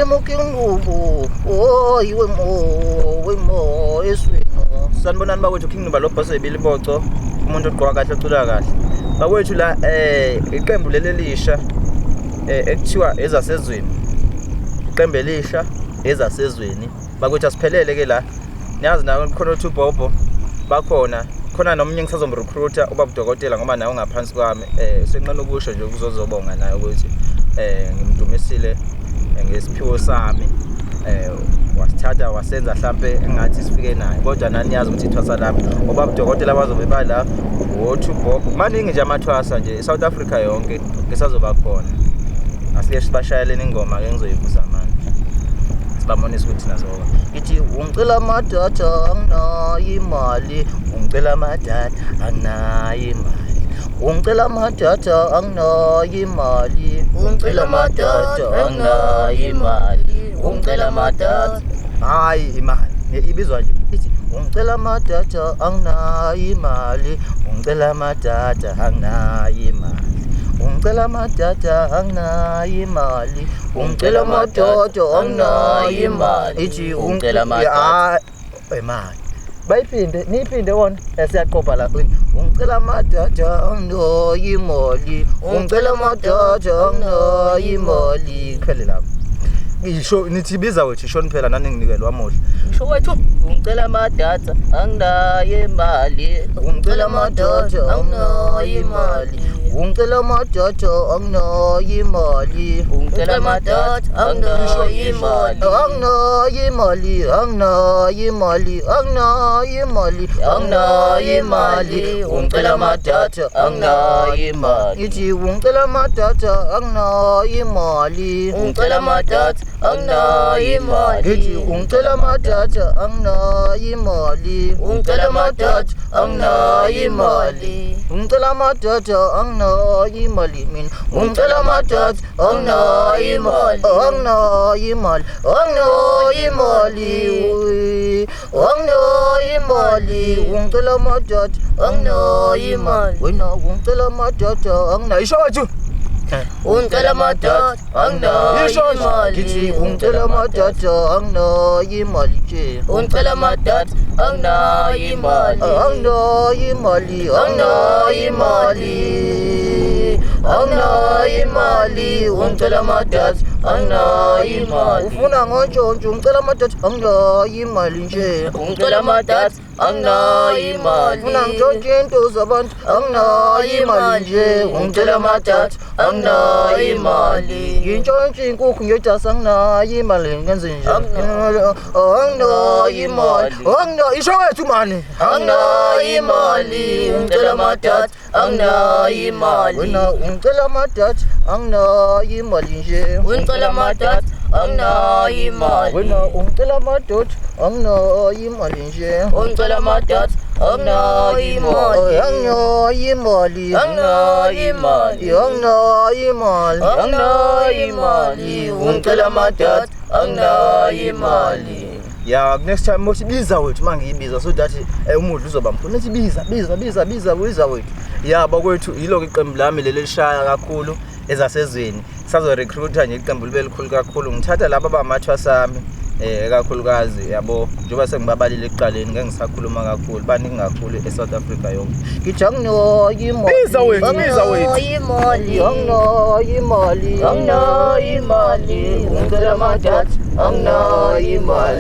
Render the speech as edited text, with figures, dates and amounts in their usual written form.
Imukingubo oh iwe mo we mo eswino. Sanibonani bakwethu, King Nuba lo boss webiliboco, umuntu ogqoka kahle, ocula kahle. Bakwethu la iqembu leli elisha ekuthiwa Ezasezweni. Iqembu elisha Ezasezweni. Bakwethu asiphelele ke la. Niyazi nawe khona uthi uBobo bakhona, khona nomunye ngisazomrecruiter ubaba udokotela ngoba naye ungaphansi kwami. Senqena ukusho nje ukuzozobonga naye ukuthi ngimdumisile ngesiphiwo sami. Wasithatha wasenza mhlambe engathi sifike naye, kodwa nani niyazi ukuthi ithwasa lami ubaba udokotela bazobe bala wothu Bob. Maningi nje amathwasa nje eSouth Africa yonke ngisazoba khona. Asike sibashayeleni ingoma ke ngizoyivusa manje, sibabonise ukuthi nazo. Ngithi ungicela amadatha anginayo imali, ungicela amadatha anginayo imali, ungicela amadatha anginayo imali, ungicela amadatha anginayo imali, ungicela amadatha. Hayi imali ibizwa nje ithi ungicela amadatha anginayo imali, ungicela amadatha anginayo imali, ungicela amadatha anginayo imali, ungicela amadatha anginayo imali. Ithi ungicela amadatha imali. Bayiphinde niyiphinde wona siyaqopha la. Ungicela amadatha anginayo imali, ungicela amadatha anginayo imali. Kuphele lapho. Ngisho nithi biza wethu shoni phela nani nginikelwa wamuhle. Ngisho wethu ungicela amadatha anginayo imali, ungicela amadatha anginayo imali, ungicela amadatha anginayo imali, ungicela amadatha anginayo imali, anginayo imali, anginayo imali, anginayo imali, anginayo imali, ungicela amadatha anginayo imali. Ithi ungicela amadatha anginayo imali, ungicela amadatha anginayo imali. Ngithi ungicela amadatha anginayo imali, ungicela amadatha anginayo imali, ungicela amadatha anginayo imali mina, ungicela amadatha anginayo imali, anginayo imali, anginayo imali, anginayo imali, ungicela amadatha anginayo imali. Wena ungicela amadatha anginayo. Isho wethu ungicela amadatha anginayo imali, ngithi ungicela amadatha anginayo imali nje, ungicela amadatha anginayo imali, anginayo imali, anginayo imali, anginayo imali, ungicela amadatha anginayo imali. Ufuna ngontshontsho ungicela amadatha anginayo imali nje, ungicela amadatha anginayo imali, ufuna ngitshontshe into zabantu anginayo imali nje, ungicela amadatha anginayo imali, ngintshontshe inkukhu ngedasa anginayo imali ngenze nje, anginayo imali, anginayo. Isho wethu mani, anginayo imali, ungicela amadatha anginayo imali. Wena ungicela amadatha anginayo imali nje, ungicela amadatha anginayo imali, wena ungicela amadatha anginayo imali nje, ungicela amadatha anginayo imali, anginayo imali, anginayo imali, anginayo imali, anginayo imali, ungicela amadatha anginayo imali. Ya next time mothi biza wethu mangiyibiza so that umudlu uzoba mkhulu. Nithi biza biza biza biza biza wethu. Ya bakwethu yiloko iqembu lami leli lishaya kakhulu Ezasezweni. Sazo recruiter nje iqembu libe likhulu kakhulu. Ngithatha laba abamathwasa ami kakhulukazi yabo, njengoba sengibabalile ekuqaleni ngeke ngisakhuluma kakhulu, baningi kakhulu eSouth Africa yonke. Ngithi anginayo imali, biza wethu, biza wethu, imali, anginayo imali, anginayo imali, ungicela amadatha anginayo imali.